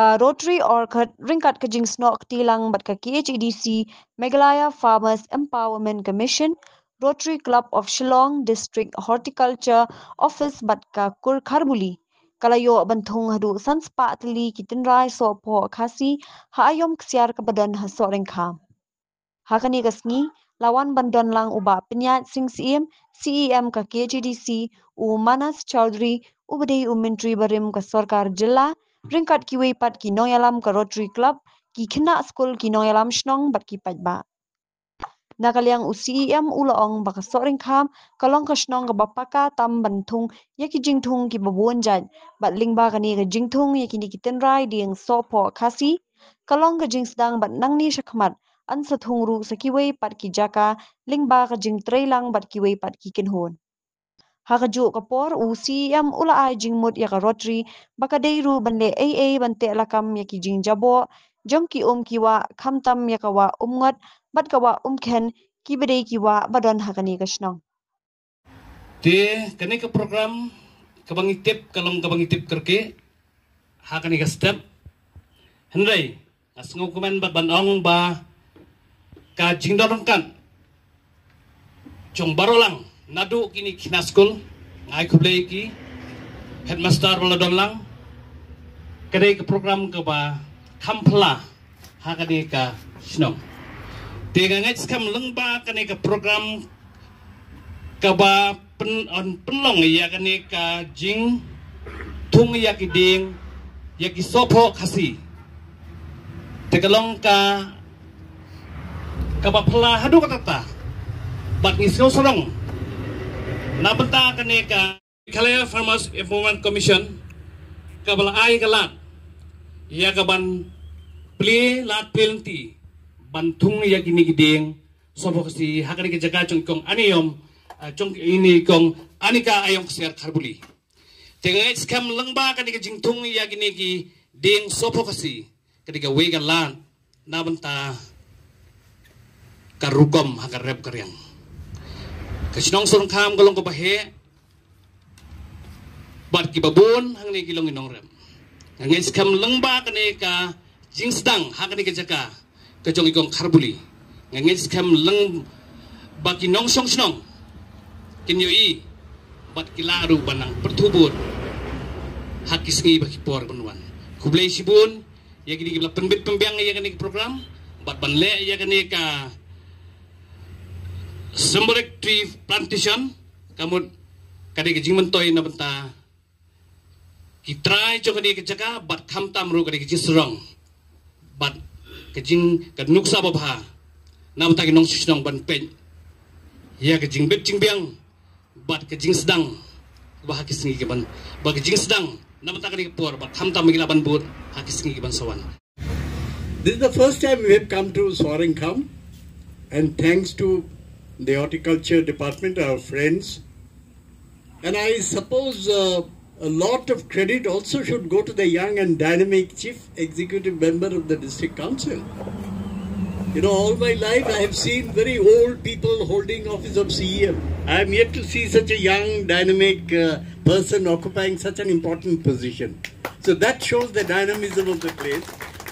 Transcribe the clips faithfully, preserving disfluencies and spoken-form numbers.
Ka Rotary Orchard ryngkat ka jingsnoh kti lang bad ka K H A D C Meghalaya Farmers Empowerment Commission, Rotary Club of Shillong, District Horticulture Office bad ka Kur Kharbuli, ka la ïoh ban thung haduh san spah tylli ki tynrai sohphoh Khasi ha aïom ksiar kaba don ha Sohryngkham. Ha kane ka sngi la wan ban don lang u Bah Pynïaid Sing Syiem, C E M ka K H A D C, u Manas Chaudhary uba dei u Myntri barim ka Sorkar Jylla, ryngkat kiwei pat ki nongïalam ka Rotary Club, ki khynnah skul, ki nongïalam shnong bad ki paidbah. Na ka liang u C E M u la ong ba ka Sohryngkham ka long ka shnong kaba paka tam ban thung ïa ki jingthung kiba bun jait, bad lyngba kane ka jingthung ïa kine ki tynrai dieng sohphoh Khasi, ka long ka jingsdang bad nangne shakhmat yn sa thung ruh sa kiwei pat ki jaka lyngba ka jingtrei lang bad kiwei pat ki kynhun. Ha kajuh ka por u C E M u la ai jingmut ïa ka Rotary ba ka dei ruh ban leh ei ei ban teh lakam ïa ki jingjaboh jong ki um ki wah, khamtam ïa ka wah Umngot bad ka wah Umkhen, kiba dei ki wah ba don ha kane ka shnong. Te kane ka program kaba ngi tip ka long kaba ngi tip kyrkieh ha kane ka step. Hynrei nga sngewkmen bad ban ong ba ka jingdon ryngkat jong baroh lang, naduh kine ki khynnah skul, nga ai khublei ki headmaster ba la don lang. Ka dei ka program kaba kham phylla ha kane ka shnong. Te nga ngeit skhem lyngba kane ka program kaba pyn, yn pynlong ïa kane ka jingthung ïa ki dieng ïa ki sohphoh Khasi. Te ka long ka kaba phylla haduh katta katta. Bad ngi sngew sarong na bynta kane ka Meghalaya Farmers Empowerment Commission kaba la ai ka lad ïa ka ban plie lad plie lynti ban thung ïa kine ki dieng sohphoh Khasi ha kane ka jaka jong i kong Aniom, ah, jong ine i kong Anika Aïong Ksiar Kharbuli. Te nga ngeit skhem lyngba kane ka jingthung ïa kine ki dieng sohphoh Khasi ka dei kawei ka lad na bynta ka rukom ha ka rep ka riang. Ka shnong Sohryngkham ka long kaba heh bad kiba bun hangne ki long ki nongrep. Nga ngeit skhem lyngba kane ka jingsdang ha kane ka jaka ka jong i kong Kharbuli, nga ngeit skhem lyngba ki nongshong shnong kin ïohi bad ki lah ruh ban nang pyrthuh bud ha ki sngi bad ki por ban wan. Khublei shibun ïa kine kiba la pynbit pynbiang ïa kane ka program bad ban leh ïa kane ka symbolic tree plantation. Ka mut ka dei ka jingmyntoi na bynta ki trai jong kane ka jaka bad khamtam ruh ka dei ka jingsarong bad ka jing, ka nuksa babha na bynta ki nongshong shnong ban peit ïa ka jingbit jingbiang bad ka jingsdang ba ha ki sngi ki ban, ba ka jingsdang na bynta kane ka por bad khamtam ba ki lah ban bud ha ki sngi ki ban sa wan. This is the first time we have come to Sohryngkham, and thanks to the horticulture department, our friends, and I suppose, uh, a lot of credit also should go to the young and dynamic chief executive member of the district council. You know, all my life I have seen very old people holding office of C E M. I am yet to see such a young, dynamic, uh, person occupying such an important position. So that shows the dynamism of the place.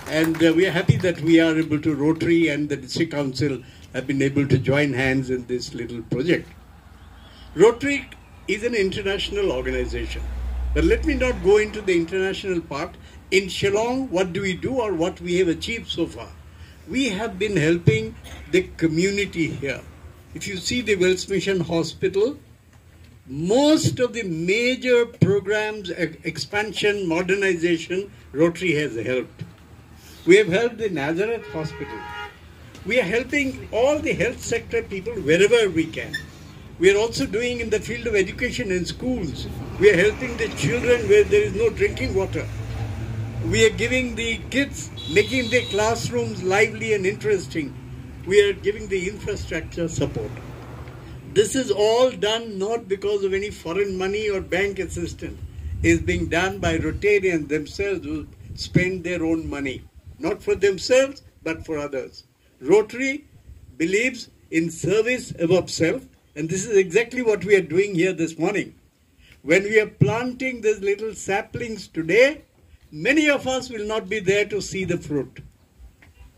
And, uh, we are happy that we are able to, Rotary and the district council have been able to join hands in this little project. Rotary is an international organization. But let me not go into the international part. In Shillong, what do we do or what we have achieved so far? We have been helping the community here. If you see the Wells Mission Hospital, most of the major programs, e-, expansion, modernization, Rotary has helped. We have helped the Nazareth Hospital. We are helping all the health sector people wherever we can. We are also doing in the field of education in schools. We are helping the children where there is no drinking water. We are giving the kids, making the classrooms lively and interesting. We are giving the infrastructure support. This is all done not because of any foreign money or bank assistance. It's being done by Rotarians themselves who spend their own money, not for themselves, but for others. Rotary believes in service above self, and this is exactly what we are doing here this morning. When we are planting these little saplings today, Many of us will not be there to see the fruit.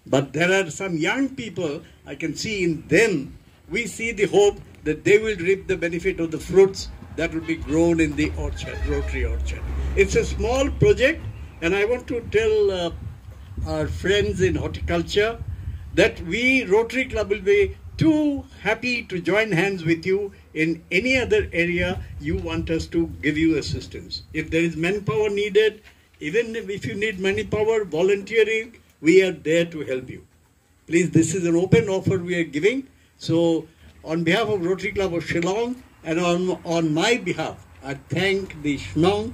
But there are some young people, I can see in them, we see the hope that they will reap the benefit of the fruits that will be grown in the orchard, Rotary Orchard. It's a small project, and I want to tell uh, our friends in horticulture that we, Rotary Club, will be too happy to join hands with you in any other area you want us to give you assistance. If there is manpower needed, even if you need manpower, volunteering, we are there to help you. Please, this is an open offer we are giving. So, on behalf of Rotary Club of Shillong and on, on my behalf, I thank the Shnong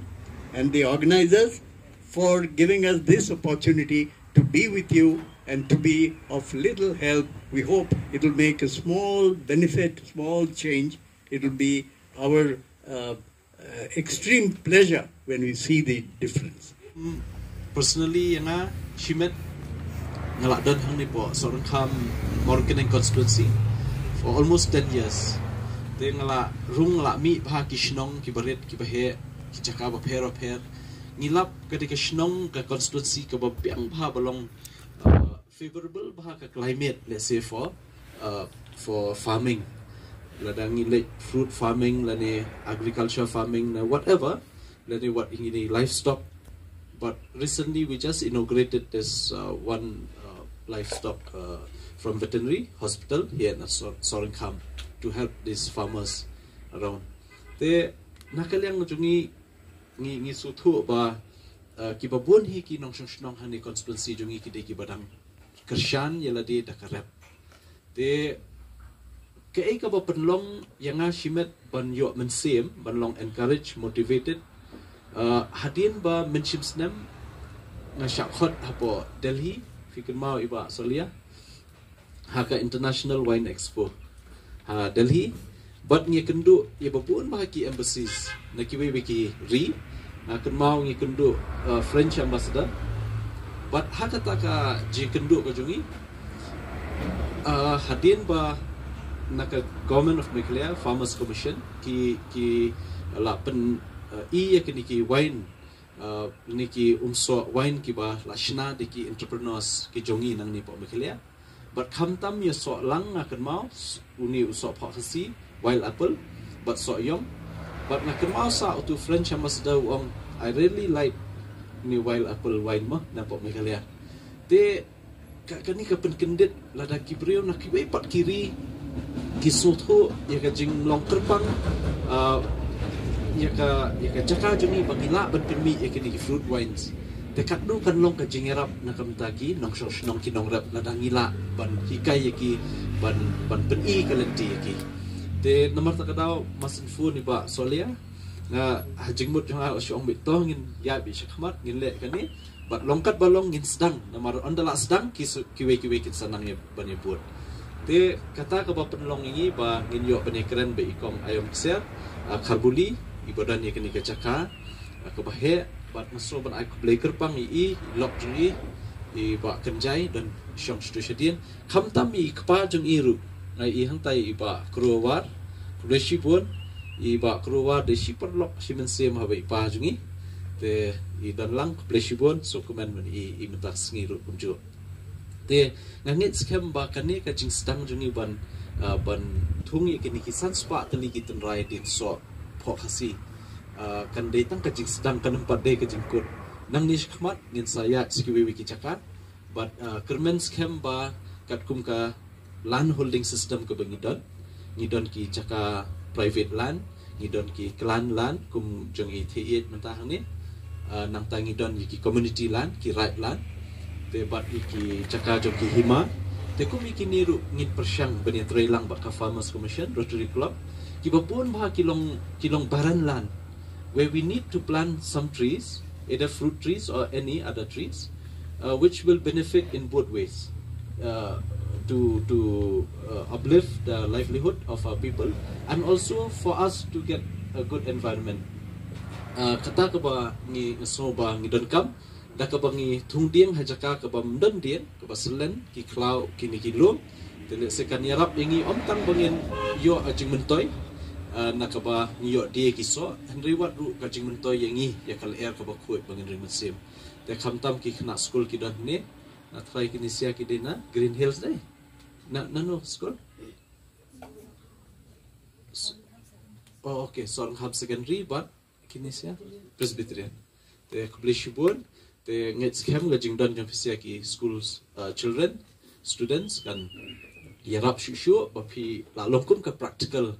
and the organizers for giving us this opportunity to be with you and to be of little help. We hope it will make a small benefit, small change. It will be our uh, uh, extreme pleasure when we see the difference. Personally, ïa nga, shimet nga la don hangne hapoh Sohryngkham Mawryngkneng constituency for almost ten years. Te nga la rung, nga la mih bha ki shnong kiba rit kiba heh, ki jaka bapher bapher. Ngi lap ka dei ka shnong, ka constituency kaba biang bha, ba long uh, favorable bha ka climate, let's say, for uh, for farming. Lada ngi leh fruit farming lane agriculture farming ne whatever, lane wat ngi ni livestock. But recently we just inaugurated this uh, one uh, livestock uh, from veterinary hospital here in Sor- Sohryngkham to help these farmers around. Te na ka liang jong ngi, ngi ngi sngewthuh ba uh, kiba bun hi ki nongshong shnong hangne constituency jong ngi ki dei kiba dang kyrshan ïa lade da ka rep. Te kaei kaba pynlong ïa nga shimet ban ïoh mynsiem, ban long encourage, motivated. Uh, hadien ba mynsiem snem nga shah khot hapoh Delhi, phi kynmaw i Bah Solia, ha ka International Wine Expo ha Delhi. Bad ngi kynduh ïa ba bun bha ki embassies na kiwei kiwei ki ri. Nga kynmaw ngi kynduh uh, French ambassador. Bad ha kata ka jingkynduh ka jong ngi, uh, hadien ba na ka Government of Meghalaya Farmers Commission ki ki la pyn uh, i ïa kine ki wine, uh, ne ki umsoh wine kiba la shna da ki entrepreneurs ki jong ngi nangne hapoh Meghalaya. Bad khamtam ïa soh lang, nga kynmaw s- une u soh phoh khasi, wild apple, bad soh ïong. Bad nga kynmaw sa utu French ambassador u ong, "I really like une wild apple wine mo na hapoh Meghalaya." Te ka kane ka pynkyndit lada ki briew na kiwei pat ki ri ki sngewthuh ïa ka jinglong kyrpang, uh, ïa ka ïa ka jaka jong ngi ba ngi lah ban pynmih ïa kine ki fruit wines. Te katno kan long ka jingïarap na ka bynta ki nongshong shnong ki nongrep lada ngi lah ban hikai ïa ki, ban ban pyni ka lynti ïa ki. Te namar kata ka daw masnfu ni Bah Solia, nga ha jingmut jong nga u shong bit to ngin ïa bit shakhmat ngin leh kane. Bad long katba long ngin sdang, namar ynda la sdang ki kiwei kiwei kin sa nang ïa ban ïa bud. Te kata kaba pynlong ïa ngi ba ngin ïoh ban ïa kren bad i Kong Aïom Ksiar, uh, Kharbuli, iba don ïa kane ka jaka uh, kaba heh. Bad nga sngew ban ai khublei kyrpang ïa i, i lok jong i, i Bah Kynjai, don shong shatu shadien. Khamtam i kpa jong i ruh, nga i hangtai i Bah Kruawar, khublei shibun. I Bah Kruawar dei shi paralok shi mynsiem haba i pa jong i. Te i don lang, khublei shibun, sngewkmen ban i i mynta sngi ruh kumjuh. Te nga ngeit skhem ba kane ka jingsdang jong i ban uh, ban thung ïa kine ki san spah tylli ki tynrai dien soh phoh khasi, uh, kan dei tang ka jingsdang, kan ym pat dei ka jingkut. Nangne shakhmat ngin sa ïaid sha kiwei kiwei ki jaka. Bad uh, kyrmen skhem ba katkum ka land holding system kaba ngi don, ngi don ki jaka private land, ngi don ki clan land kum jong i Theieit mynta hangne. Uh, nangta ngi don ïa ki community land, ki right land. Te bad ïa ki jaka jong ki hima. Te kum ïa kine ruh ngin pyrshang ban ïatrei lang bad ka Farmers Commission, Rotary Club, kiba bun bha ki long ki long barren land where we need to plant some trees, either fruit trees or any other trees, uh, which will benefit in both ways, uh, to to uh, uplift the livelihood of our people and also for us to get a good environment. Uh, kata kaba ngi sngew ba ngi donkam, da kaba ngi thung dieng ha jaka kaba ym don dieng, kaba slen, ki khlaw kine ki lum. Te lehse kan ïarap ïa ngi ym tang ba ngin ïoh a jingmyntoi, Ah, na kaba ngi ïoh die ki soh, hynrei wat ruh ka jingmyntoi ïa ngi ïa ka lyer kaba khuid ba ngin ring mynsiem. Te khamtam ki khynnah skul ki don hangne, na trai Kinesia ki dei na Green Hills dei. Na, na no skul? S-, oh, okay, Sohryngkham Secondary, but Kinesia Presbyterian. Te khublei shibun, te ngeit skhem ka jingdon jong phi sha ki schools, uh, children, students kan ïarap shuh shuh ba phi la long kum ka practical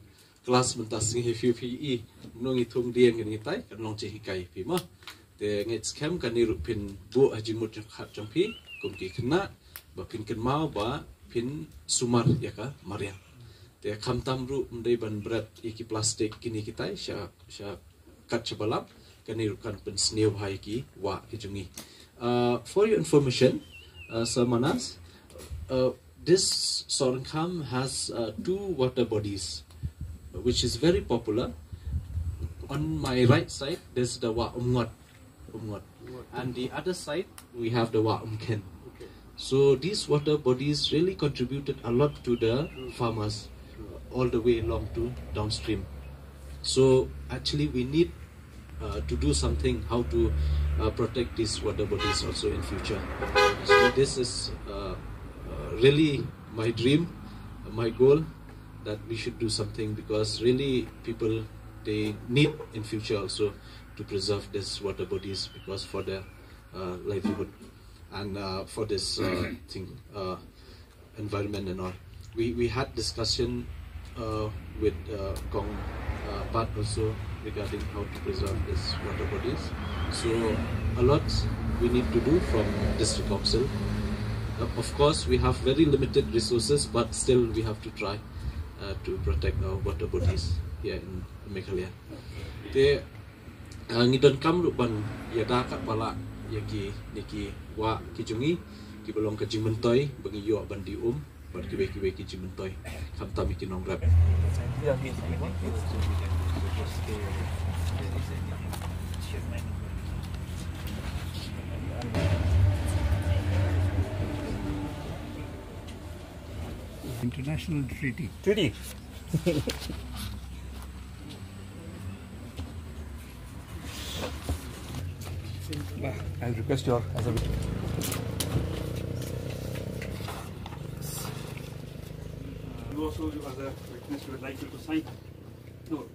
class mynta sngi hi phi phi i nong i thung dieng kan ngi tai kan long jinghikai phi ma. Te ngeit skhem kane ruh phin buh ha jingmut jingpyrkhat jong phi kum ki khynnah ba phin kynmaw ba phin sumar ïa ka mariang. Te khamtam ruh ym dei ban bret ïa ki plastik kine kitai sha, sha kat sha balam, kane ruh kan pynsniew bha ïa ki wah ki jong ngi. Uh, for your information, uh, Sir Manas, uh, this Sohryngkham has, uh, two water bodies, which is very popular. On my right side, there's the Wah Umngot. Umngot. And the other side, we have the Wah Umkhen. Okay. So these water bodies really contributed a lot to the farmers, uh, all the way along to downstream. So actually, we need, uh, to do something how to, uh, protect these water bodies also in future. So this is, uh, uh, really my dream, my goal, that we should do something because really people, they need in future also to preserve these water bodies because for their, uh, livelihood and, uh, for this, uh, thing, uh, environment and all. We, we had discussion, uh, with, uh, Kong, uh, Pat also regarding how to preserve these water bodies. So a lot we need to do from district council. Uh, of course, we have very limited resources, but still we have to try, uh, to protect our water bodies here in Meghalaya. Te, ah, ngi donkam ruh ban ïada katba lah ïa kine ki wah ki jong ngi kiba long ka jingmyntoi ba ngi ïoh ban die um bad kiwei kiwei ki jingmyntoi khamtam ïa ki nongrep. International treaty. Treaty. Bah, I request your, as a You also, as a witness, you would like you to sign? No.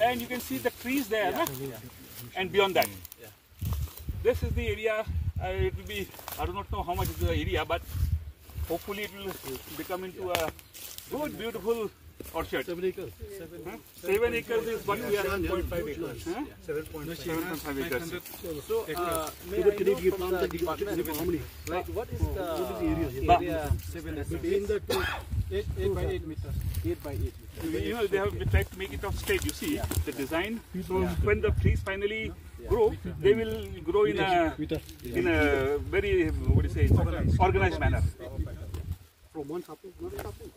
And you can see the trees there, na? And beyond that. This is the area, uh, it will be, I do not know how much is the area, but hopefully it will become into a good, beautiful orchard. Seven acres. Seven acres is what we are. Seven point five acres. Huh? Seven point five acres. So, uh, may I know from the department, like, what is the area? Seven acres. Between the two, eight, eight by eight meters. Eight by eight meters. You know, they have tried to make it of state, you see, the design. So when the trees finally grow, they will grow in a, in a very, what do you say, organized manner. From one sapling, one sapling.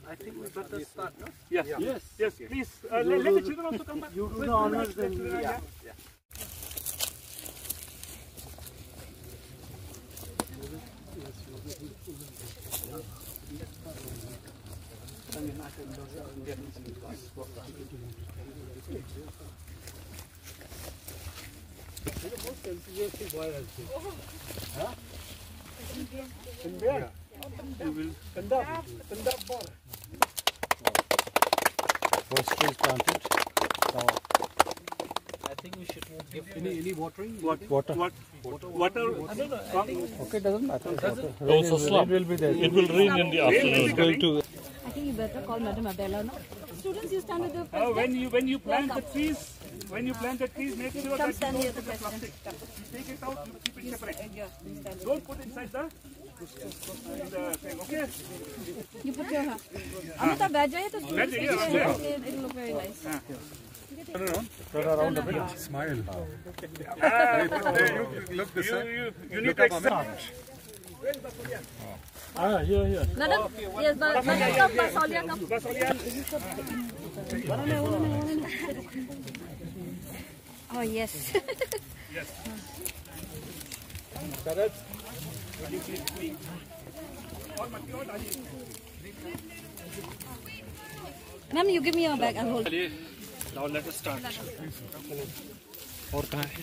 I think we better start, no? Yes. Yes. Yes, please, uh, let, let the children also come back. You do the honors then. Yeah. First tree is planted. Now, I think we should give any, any watering? What? Water. What? Water. I don't know. I think okay, doesn't matter. Does it? Rain will, rain will be there. It will rain in the afternoon. It's going to. I think you better call Madam Abela, no? Students, you stand with the president. Uh, when you, when you plant the trees, when you plant the trees, make sure that you don't put the plastic. You take it out, you keep it separate. Don't put inside the You put your hand. Amita, back jaiye to students ke liye, it'll look very nice. Turn around a bit. Smile. Ah, look, look this way. You, you, you need to accept. Ah, here, here. Madam, yes, but, but, but, but, Basolia, come. Basolia. Oh, yes. Yes. Ma'am, you give me your bag, I'll hold. Now let us start. और कहाँ है?